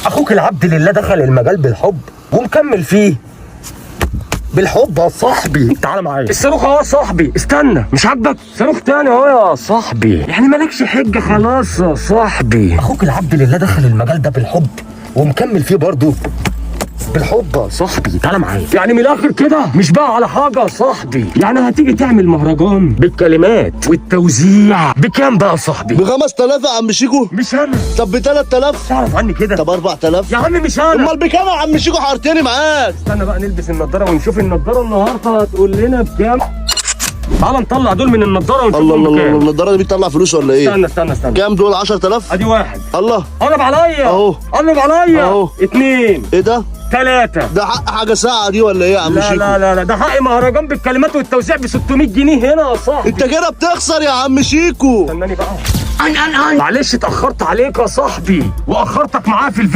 اخوك العبد لله دخل المجال بالحب ومكمل فيه بالحب يا صاحبي. تعالى معايا الصاروخ اهو يا صاحبي. استنى، مش عاجبك؟ صاروخ تاني اهو يا صاحبي، يعني مالكش حجه خلاص يا صاحبي. اخوك العبد لله دخل المجال ده بالحب ومكمل فيه برضه بالحب يا صاحبي. تعالى معايا، يعني من الاخر كده مش بقى على حاجة يا صاحبي. يعني هتيجي تعمل مهرجان بالكلمات والتوزيع بكام بقى يا صاحبي؟ ب 5000 يا عم شيكو. مش انا. طب ب 3000؟ تعرف عني كده. طب 4000؟ يا عم مش انا. امال بكام يا عم شيكو؟ حارتني معاك. استنى بقى نلبس النضارة ونشوف النضارة النهارده هتقول لنا بكام. تعال نطلع دول من النضارة ونشوف الله الله الله، بكام. النضارة دي بتطلع فلوس ولا ايه؟ استنى استنى استنى. كام دول؟ 10000؟ ادي واحد. الله، قرب عليا اهو. قرب عليا اهو. 2 ايه ده؟ 3. ده حق حاجة ساعة دي ولا ايه يا عم لا شيكو؟ لا لا لا، ده حق مهرجان بالكلمات والتوزيع ب 600 جنيه هنا يا صاحبي. انت كده بتخسر يا عم شيكو. استناني بقى. معلش اتأخرت عليك يا صاحبي واخرتك معايا في الفيديو.